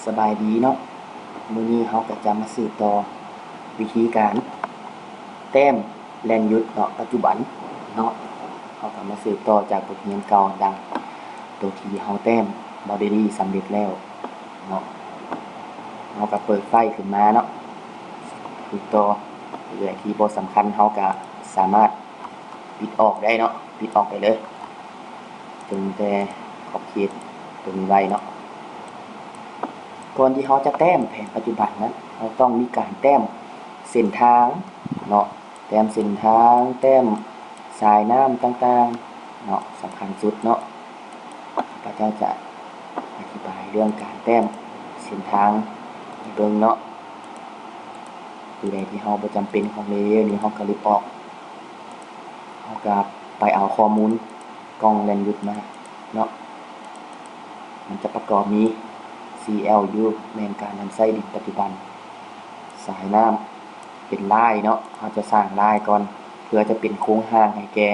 ສະບາຍດີເນາະ, ມື້ນີ້ເຮົາກໍຈະມາສືບຕໍ່ວິທີການແຕ້ມແລ່ນຢຸດເນາະ ປັດຈຸບັນເນາະ. ເຮົາກໍມາສືບຕໍ່ຈາກບົດຮຽນເກົ່າ ດັ່ງໂຕທີ່ເຮົາແຕ້ມ Boundary ສຳເລັດແລ້ວເນາະ. ເຮົາກໍເປີດໄຟລ໌ຂຶ້ນມາເນາະ, ສືບຕໍ່ເລື່ອງທີ່ບໍ່ສຳຄັນ ເຮົາກໍສາມາດ ປິດອອກໄດ້ເນາະ, ປິດອອກໄດ້ເລີຍ, ເຖິງແຕ່ຂອບເຂດຕົວນີ້ໄວ້ເນາະ. ກ່ອນທີ່ເຮົາຈະແຕ້ມແຜນປັດຈຸບັນນັ້ນ ເຮົາຕ້ອງມີການແຕ້ມເສັ້ນທາງເນາະ, ແຕ້ມເສັ້ນທາງ, ແຕ້ມສາຍນ້ຳຕ່າງໆເນາະ, ສຳຄັນສຸດເນາະ. ຂ້າພະເຈົ້າຈະອະທິບາຍເລື່ອງການແຕ້ມເສັ້ນທາງໃຫ້ເບິ່ງເນາະ. ໂຕໃດທີ່ເຮົາບໍ່ຈຳເປັນຂອງ layer ນີ້ ເຮົາກໍລຶບອອກ. ເຮົາກໍໄປເອົາຂໍ້ມູນກ່ອງແລ່ນຢຸດມາເນາະ. ມັນຈະປະກອບມີ CLU ແມ່ນການນຳໃຊ້ດິນປັດຈຸບັນ, ສາຍນ້ຳ ເປັນລາຍເນາະ, ເຮົາຈະສ້າງລາຍກ່ອນ ເພື່ອຈະເປັນໂຄງຮ່າງໃຫ້ແກ່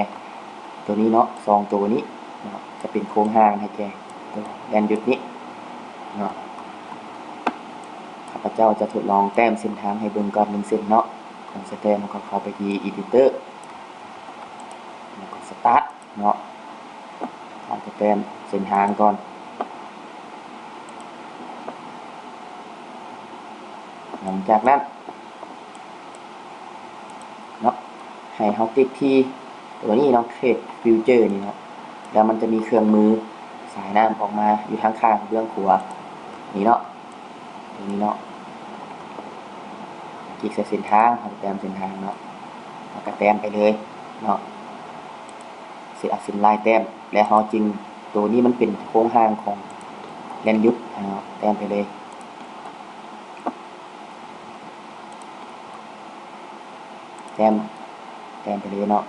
ໂຕນີ້ເນາະ, ສອງໂຕນີ້ເນາະ ຈະເປັນໂຄງຮ່າງໃຫ້ແກ່ໂຕແລ່ນຢຸດນີ້ເນາະ. ຂ້າພະເຈົ້າຈະທົດລອງແຕ້ມເສັ້ນທາງໃຫ້ເບິ່ງກ່ອນໜຶ່ງເສັ້ນເນາະ. ກ່ອນຈະແຕ້ມ ເຮົາກໍເຂົ້າໄປທີ່ Editor ແລ້ວກໍ Start ເນາະ, ເຮົາຈະແຕ້ມເສັ້ນທາງກ່ອນ. ຫຼັງຈາກນັ້ນເນາະ ໃຫ້ເຮົາຕິກທີ່ຕົວນີ້ເນາະ, Create Feature ນີ້ເນາະ, ແລ້ວມັນຈະມີເຄື່ອງມືສາຍນ້ຳອອກມາຢູ່ທາງຂ້າງເບື້ອງຂວານີ້ເນາະ. ຕົວນີ້ເນາະ ຄລິກໃສ່ເສັ້ນທາງ, ເຮົາຈະແຕ້ມເສັ້ນທາງເນາະ, ເຮົາກໍແຕ້ມໄປເລີຍເນາະ, ເສັ້ນ ເອົາເສັ້ນລາຍແຕ້ມ ແລ້ວເຮົາຈຶ່ງ ຕົວນີ້ມັນເປັນໂຄງຮ່າງຂອງແລ່ນຢຸດເນາະ, ແຕ້ມໄປເລີຍ. ແຕ້ມ ແຕ້ມໄປເລີຍເນາະ.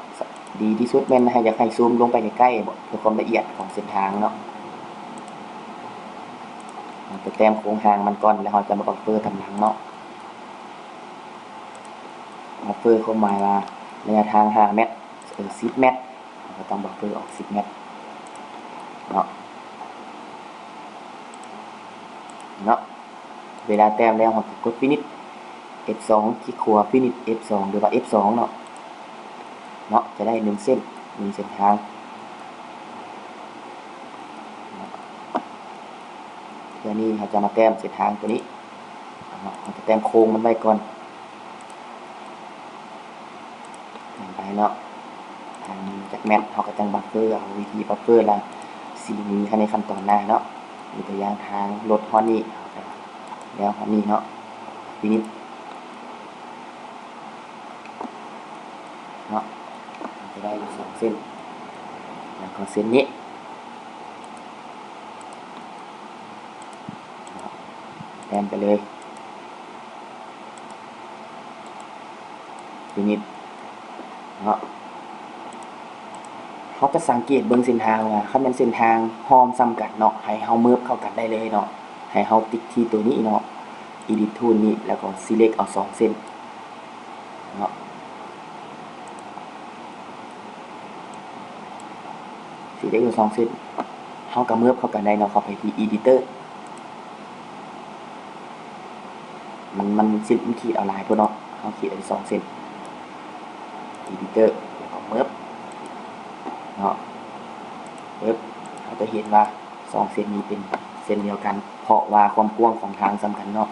ດີທີ່ສຸດແມ່ນໃຫ້ ຢາກໃຫ້ຊູມລົງໄປໃກ້ໆ ເພື່ອຄວາມລະອຽດຂອງເສັ້ນທາງເນາະ. ເຮົາໄປແຕ້ມໂຄງຮ່າງມັນກ່ອນ ແລ້ວເຮົາຈະມາບັບເຟີຕາມຫຼັງເນາະ. ບັບເຟີຄວາມໝາຍວ່າໄລຍະທາງຫ້າແມັດ ເອີ ສິບແມັດ, ເຮົາກໍຕ້ອງບັບເຟີອອກສິບແມັດເນາະ ເນາະ. ເວລາແຕ້ມແລ້ວ ເຮົາກໍກົດ Finish ເອັຟສອງ ຄລິກຂວາ Finish ເອັຟສອງ ຫຼືວ່າ ເອັຟສອງ ເນາະ ເນາະ ຈະໄດ້ໜຶ່ງເສັ້ນ ໜຶ່ງເສັ້ນທາງ. ເທື່ອນີ້ເຮົາຈະມາແຕ້ມເສັ້ນທາງຕົວນີ້ເນາະ, ເຮົາຈະແຕ້ມໂຄງມັນໄວ້ກ່ອນ. ແຕ່ງໄປເນາະ, ທາງຈັກແມັດເຮົາກໍຈັ່ງບັບເຟີ. ເອົາວິທີບັບເຟີລະຊິມີໃນຂັ້ນຕອນໜ້າເນາະ, ມີຕົວຢ່າງທາງລົດຮອດນີ້ ເຮົາກໍແລ້ວຮອດນີ້ເນາະ, Finish ເນາະ, ມັນຈະໄດ້ຢູ່ສອງເສັ້ນ ແລ້ວກໍເສັ້ນນີ້ເນາະ, ແຕ້ມໄປເລີຍ. Finish ເນາະ, ເຮົາຈະສັງເກດເບິ່ງເສັ້ນທາງວ່າ ຄັນແມ່ນເສັ້ນທາງຮ່ອມສ່ຳກັນເນາະ ໃຫ້ເຮົາ Merge ເຂົ້າກັນໄດ້ເລີຍເນາະ, ໃຫ້ເຮົາຕິກທີ່ຕົວນີ້ເນາະ, Edit Tool ນີ້ ແລ້ວກໍ Select ເອົາສອງເສັ້ນເນາະ. Select ເອົາສອງເສັ້ນ ເຮົາກໍ Merge ເຂົ້າກັນໄດ້ເນາະ, ເຂົ້າໄປທີ່ Editor ມັນ ມັນຊິ ມັນຂີດເອົາຫຼາຍໂພດເນາະ, ເຮົາຂີດເອົາສອງເສັ້ນ Editor ແລ້ວກໍ Merge ເນາະ, Merge ເຮົາຈະເຫັນວ່າສອງເສັ້ນນີ້ເປັນເສັ້ນດຽວກັນ ເພາະວ່າຄວາມກວ້າງຂອງທາງສ່ຳກັນເນາະ.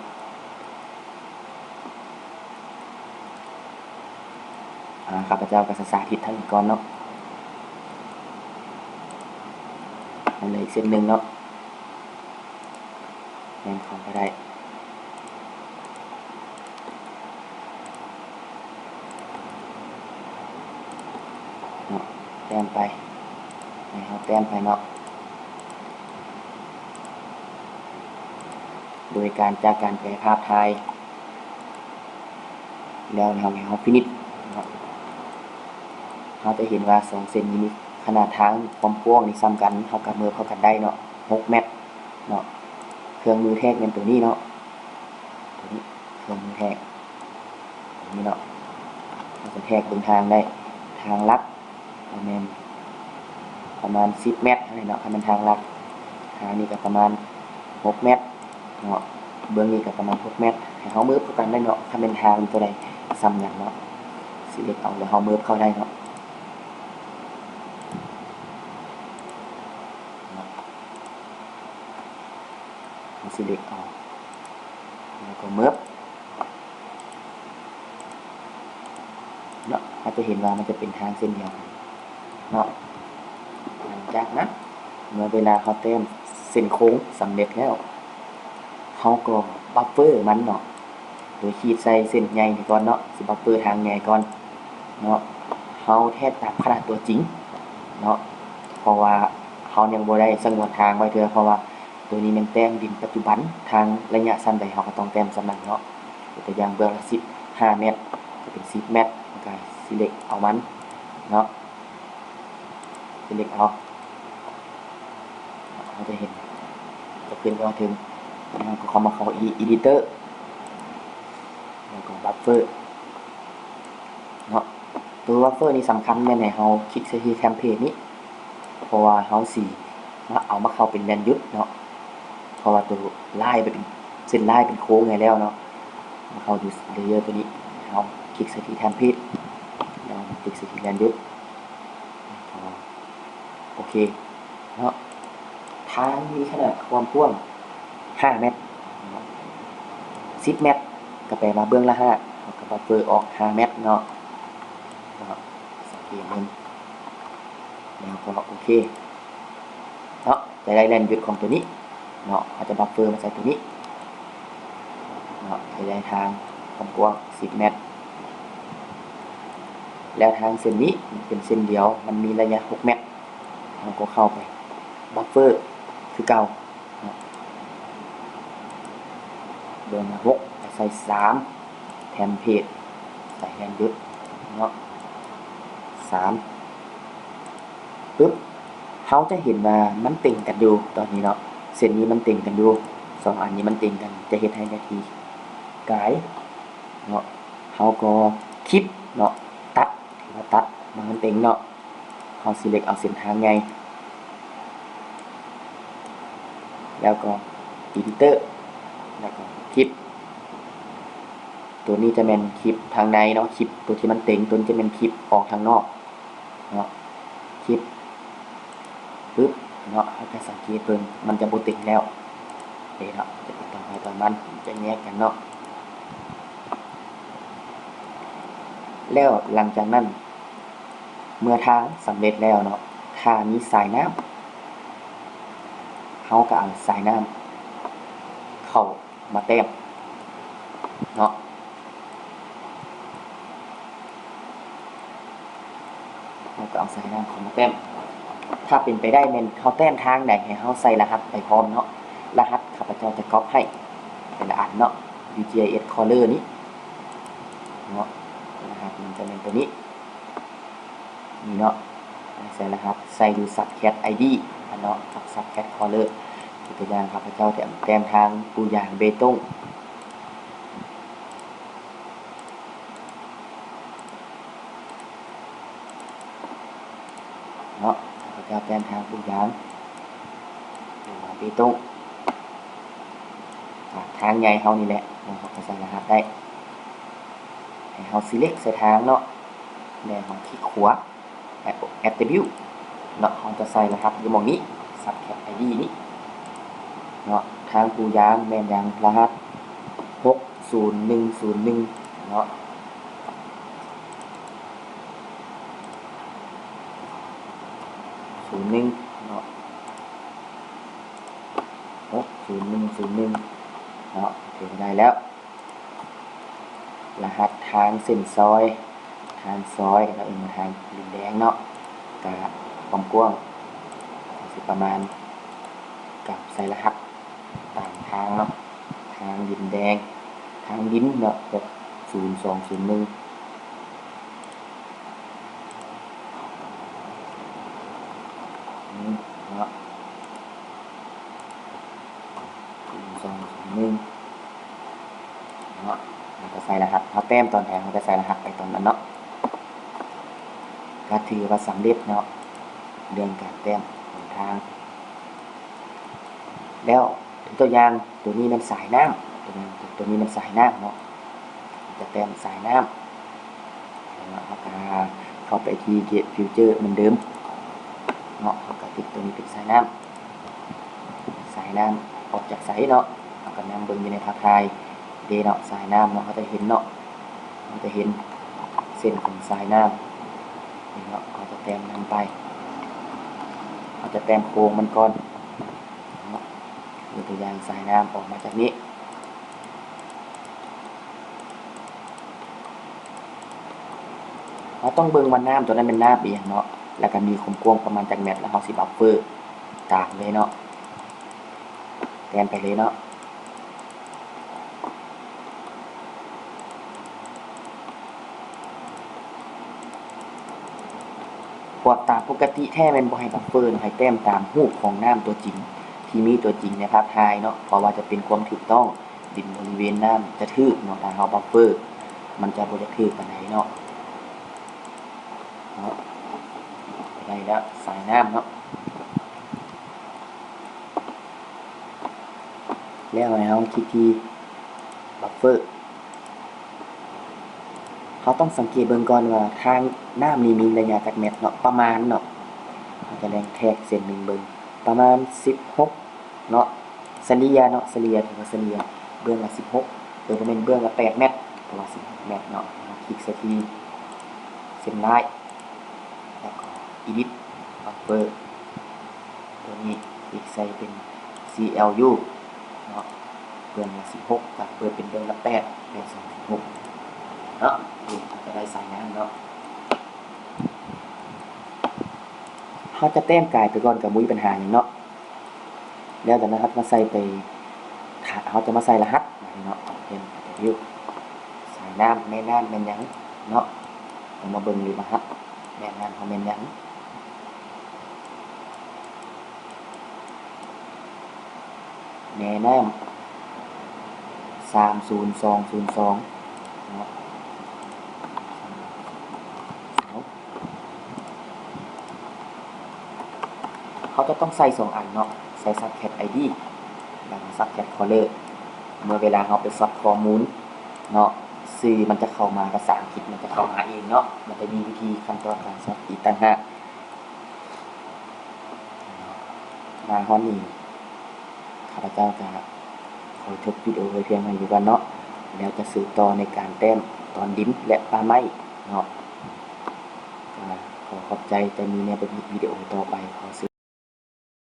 ອາ ຂ້າພະເຈົ້າກໍສາທິດທາງນີ້ກ່ອນເນາະ, ມັນເຫຼືອອີກເສັ້ນໜຶ່ງເນາະ, ແມ່ນເຂົ້າໄປໄດ້ເນາະ, ແຕ້ມໄປ ໃຫ້ເຮົາແຕ້ມໄປເນາະ. ໂດຍການ ຈາກການແປພາບຖ່າຍ ແລ້ວເຮົາ ໃຫ້ເຮົາ finish ເນາະ, ເຮົາຈະເຫັນວ່າສອງເສັ້ນນີ້ມີຂະໜາດທາງຄວາມກວ້າງນີ້ສ່ຳກັນ, ເຮົາກໍ merge ເຂົ້າກັນໄດ້ເນາະ, ຫົກແມັດເນາະ. ເຄື່ອງມືແທກແມ່ນໂຕນີ້ເນາະ, ໂຕນີ້ ເຄື່ອງມືແທກ ໂຕນີ້ເນາະ, ເຮົາຈະແທກເບິ່ງທາງໄດ້, ທາງຫຼັກ ປະມານ ປະມານສິບແມັດຫັ້ນແຫຼະເນາະ, ຄັນແມ່ນທາງຫຼັກ. ທາງນີ້ກໍປະມານຫົກແມັດ, ໂຕ ເນາະ ເບື້ອງນີ້ກໍປະມານຫົກແມັດ ໃຫ້ເຮົາເມີບເຂົ້າກັນໄດ້ເນາະ ຖ້າແມ່ນທາງຕົວໃດສ່ຳຫຍັງເນາະ ຊິເລັກເອົາ ແລ້ວເຮົາເມີບເຂົ້າໄດ້ເນາະ ເນາະ ເຮົາຊິເລັກເອົາ ແລ້ວກໍເມີບ ເນາະ ເຮົາຈະເຫັນວ່າມັນຈະເປັນທາງເສັ້ນດຽວກັນເນາະ. ຫຼັງຈາກນັ້ນ ເມື່ອເວລາເຮົາແຕ້ມເສັ້ນໂຄ້ງສຳເລັດແລ້ວ ເຮົາກໍບັບເຟີມັນເນາະ ໂດຍຂີດໃສ່ເສັ້ນໃຫຍ່ນີ້ກ່ອນເນາະ ຊິບັບເຟີທາງໃຫຍ່ກ່ອນເນາະ. ເຮົາແທກຕາມຂະໜາດຕົວຈິງເນາະ ເພາະວ່າເຮົາຍັງບໍ່ໄດ້ສະຫງວນທາງໄວ້ເທື່ອ ເພາະວ່າ ໂຕນີ້ແມ່ນແຕ້ມດິນປັດຈຸບັນ ທາງໄລຍະສ່ຳໃດເຮົາກໍຕ້ອງແຕ້ມສ່ຳນັ້ນເນາະ. ຍົກຕົວຢ່າງເບື້ອງລະສິບຫ້າແມັດ ກໍເປັນສິບແມັດ ເຮົາກໍຊິເລັກເອົາມັນເນາະ ຊິເລັກເອົາ ເຮົາຈະເຫັນ ຈະຂຶ້ນໄປຮອດເທິງ ເຮົາກໍເຂົ້າມາເຂົ້າ Editor ແລ້ວກໍ Buffer ເນາະ. ໂຕ Buffer ນີ້ສຳຄັນແມ່ນໃຫ້ເຮົາຄລິກໃສ່ທີ່ Template ນີ້ ເພາະວ່າເຮົາຊິມາເອົາມາເຂົ້າເປັນ Land Use ເນາະ ເພາະວ່າໂຕລາຍໄປເປັນເສັ້ນລາຍເປັນໂຄ້ງໃຫ້ແລ້ວເນາະ. ມາເຂົ້າຢູ່ Layer ໂຕນີ້ ເຮົາຄລິກໃສ່ທີ່ Template ແລ້ວຄລິກໃສ່ທີ່ Land Use ໂອເຄເນາະ. ທາງມີຂະໜາດຄວາມກວ້າງຫ້າແມັດເນາະ ສິບແມັດ ກໍແປວ່າເບື້ອງລະຫ້າ ເຮົາກໍ Buffer ອອກຫ້າແມັດເນາະ ເນາະ ສັງເກດເບິ່ງ ແລ້ວກໍໂອເຄເນາະ. ຈະໄດ້ Land Use ຂອງໂຕນີ້ເນາະ ເຮົາຈະ Buffer ມາໃສ່ໂຕນີ້ເນາະ ຈະໄດ້ທາງຄວາມກວ້າງສິບແມັດ ແລ້ວທາງເສັ້ນນີ້ເປັນເສັ້ນດຽວ ມັນມີໄລຍະຫົກແມັດ ເຮົາກໍເຂົ້າໄປ Buffer ຄືເກົ່າເນາະ. ເບື້ອງລະຫົກ ໃສ່ສາມ Template ໃສ່ Land Use ເນາະ ສາມ ປຶບ ເຮົາຈະເຫັນວ່າມັນເຕັງກັນຢູ່ຕອນນີ້ເນາະ ເສັ້ນນີ້ມັນເຕັງກັນຢູ່ ສອງອັນນີ້ມັນເຕັງກັນ ຈະເຮັດໃຫ້ໜ້າທີ່ກາຍເນາະ. ເຮົາກໍຄລິບເນາະ ຕັດ ຖືວ່າຕັດ ບໍ່ໃຫ້ມັນເຕັງເນາະ. ເຮົາຊິເລັກເອົາເສັ້ນທາງໃຫຍ່ ແລ້ວກໍ Editor ແລ້ວກໍຄລິບ ໂຕນີ້ຈະແມ່ນຄລິບທາງໃນເນາະ ຄລິບໂຕທີ່ມັນເຕັງ ໂຕນີ້ຈະແມ່ນຄລິບອອກທາງນອກເນາະ. ຄລິບປຶບເນາະ ເຮົາຈະສັງເກດເບິ່ງ ມັນຈະບໍ່ເຕັງແລ້ວເດ້ເນາະ ຈະເປັນຕອນໃຜຕອນມັນ ຈະແຍກກັນເນາະ. ແລ້ວຫຼັງຈາກນັ້ນ ເມື່ອທາງສຳເລັດແລ້ວເນາະ ຖ້າມີສາຍນ້ຳ ເຮົາກໍເອົາສາຍນ້ຳເຂົ້າມາແຕ້ມເນາະ ເຮົາກໍເອົາສາຍນ້ຳເຂົ້າມາແຕ້ມ. ຖ້າເປັນໄປໄດ້ແມ່ນເຮົາແຕ້ມທາງໃດ ໃຫ້ເຮົາໃສ່ລະຫັດໄປພ້ອມເນາະ ລະຫັດຂ້າພະເຈົ້າຈະກັອບໃຫ້ແຕ່ລະອັນເນາະ UGIS Color ນີ້ເນາະ ລະຫັດມັນຈະແມ່ນໂຕນີ້ ນີ້ເນາະ ໃສ່ລະຫັດ ໃສ່ຢູ່ Subcat ID ເນາະ ກັບ Subcat Color. ຍົກຕົວຢ່າງ ຂ້າພະເຈົ້າຈະແຕ້ມທາງປູຢາງເບຕົງເນາະ ຂ້າພະເຈົ້າແຕ້ມທາງປູຢາງເບຕົງ ອາ ທາງໃຫຍ່ເຮົານີ້ແຫຼະ ເຮົາກໍໃສ່ລະຫັດໄດ້ ໃຫ້ເຮົາ Select ໃສ່ທາງເນາະ ແລ້ວເຮົາຄລິກຂວາ Attribute ເນາະ ເຮົາຈະໃສ່ລະຫັດຢູ່ໝ່ອງນີ້ Subcat ID ນີ້ເນາະ ທາງປູຢາງແມ່ນຫຍັງ ລະຫັດ ຫົກສູນໜຶ່ງສູນໜຶ່ງເນາະ ສູນໜຶ່ງເນາະ ຫົກສູນໜຶ່ງສູນໜຶ່ງເນາະ ຖືວ່າໄດ້ແລ້ວ. ລະຫັດທາງເສັ້ນຊອຍ ທາງຊອຍ ແລ້ວເອີ້ນວ່າທາງດິນແດງເນາະ ກະຄວາມກວ້າງຊິປະມານ ກະໃສ່ລະຫັດຕາມທາງເນາະ ທາງດິນແດງ ທາງດິນເນາະ ຫົກສູນສອງສູນໜຶ່ງ ເນາະ ໜຶ່ງເນາະ ເຮົາກໍໃສ່ລະຫັດ ເຮົາແຕ້ມຕອນໃດ ເຮົາກໍໃສ່ລະຫັດໄປຕອນນັ້ນເນາະ ກໍຖືວ່າສຳເລັດເນາະ ເລື່ອງການແຕ້ມຫົນທາງ ແລ້ວ ຕົວຢ່າງ ຕົວນີ້ແມ່ນສາຍນ້ຳ ຕົວຢ່າງ ຕົວນີ້ແມ່ນສາຍນ້ຳເນາະ ຈະແຕ້ມສາຍນ້ຳເນາະ. ເຮົາກະເຂົ້າໄປທີ່ Get Future ເໝືອນເດີມເນາະ ເຮົາກະຕິດຕົວນີ້ເປັນສາຍນ້ຳ ສາຍນ້ຳອອກຈາກໃສເນາະ ເຮົາກະນຳເບິ່ງຢູ່ໃນພາບຖ່າຍເດ້ເນາະ ສາຍນ້ຳເນາະ ເຮົາຈະເຫັນເນາະ ເຮົາຈະເຫັນເສັ້ນຂອງສາຍນ້ຳນີ້ເນາະ ເຮົາຈະແຕ້ມນຳໄປ ເຮົາຈະແຕ້ມໂຄ້ງມັນກ່ອນເນາະ ຍົກຕົວຢ່າງສາຍນ້ຳອອກມາຈາກນີ້ ເຮົາຕ້ອງເບິ່ງວ່ານ້ຳຕົວນັ້ນແມ່ນນ້ຳອີ່ຫຍັງເນາະ ແລ້ວກະມີຄວາມກວ້າງປະມານຈັກແມັດ ແລ້ວເຮົາຊິບັບເຟີຕາມເລີຍເນາະ ແຕ້ມໄປເລີຍເນາະ. ກວດຕາມປົກກະຕິແທ້ແມ່ນບໍ່ໃຫ້ບັບເຟີເນາະ ໃຫ້ແຕ້ມຕາມຮູບຂອງນ້ຳຕົວຈິງ ທີ່ມີຕົວຈິງໃນພາບຖ່າຍເນາະ ເພາະວ່າຈະເປັນຄວາມຖືກຕ້ອງ ດິນບໍລິເວນນ້ຳຈະຖືກເນາະ ຖ້າເຮົາບັບເຟີມັນຈະບໍ່ຢາກຖືກປານໃດເນາະ. ເນາະ ໄດ້ແລ້ວ ສາຍນ້ຳເນາະ ແລ້ວໃຫ້ເຮົາຄລິກທີ່ບັບເຟີ ເຮົາຕ້ອງສັງເກດເບິ່ງກ່ອນວ່າທາງນ້ຳນີ້ມີໄລຍະຈັກແມັດເນາະ ປະມານເນາະ ເຮົາຈະແລ່ນແທກເສັ້ນໜຶ່ງເບິ່ງ ປະມານສິບຫົກ ເນາະ ສະເລ່ຍເນາະ ສະເລ່ຍ ຖືວ່າສະເລ່ຍ ເບື້ອງລະສິບຫົກ ເອີ ບໍ່ແມ່ນ ເບື້ອງລະແປດແມັດ ເພາະວ່າສິບຫົກແມັດເນາະ ເຮົາຄລິກໃສ່ທີ່ເສັ້ນລາຍ ແລ້ວກໍ Edit Buffer ຕົວນີ້ຄລິກໃສ່ເປັນ CLU ເນາະ ເບື້ອງລະສິບຫົກ ກະເປີດເປັນເບື້ອງລະແປດ ແປດສອງສິບຫົກ ເນາະ ນີ້ເຮົາກະໄດ້ສາຍນ້ຳເນາະ ເຮົາຈະແຕ້ມກາຍໄປກ່ອນກະບໍ່ມີບັນຫາຫຍັງເນາະ. ແລ້ວຈາກນັ້ນເຮົາຈະມາໃສ່ໄປ ເຮົາຈະມາໃສ່ລະຫັດບາດນີ້ເນາະ Open View ສາຍນ້ຳ ແມ່ນ້ຳແມ່ນຫຍັງເນາະ ເຮົາມາເບິ່ງຢູ່ລະຫັດ ແມ່ນ້ຳເຮົາແມ່ນຫຍັງ ແມ່ນ້ຳ ສາມສູນສອງສູນສອງ ເນາະ ເຮົາຈະຕ້ອງໃສ່ສອງອັນເນາະ ໃສ່ Subject ID ແລ້ວກໍ Subject Color ເມື່ອເວລາເຮົາໄປ Sort ຂໍ້ມູນເນາະ ຊື່ມັນຈະເຂົ້າມາ ພາສາອັງກິດມັນຈະເຂົ້າມາເອງເນາະ ມັນຈະມີວິທີຂັ້ນຕອນການ Sort ອີກຕ່າງຫາກ. ມາຮອດນີ້ ຂ້າພະເຈົ້າຈະຂໍຈົບວິດີໂອໄວ້ພຽງເທົ່ານີ້ກ່ອນເນາະ ແລ້ວຈະສືບຕໍ່ໃນການແຕ້ມຕອນດິນ ແລະ ປ່າໄມ້ເນາະ ກໍຂໍຂອບໃຈ ຈະມີໃນວິດີໂອຕໍ່ໄປ ຂໍເຊີນ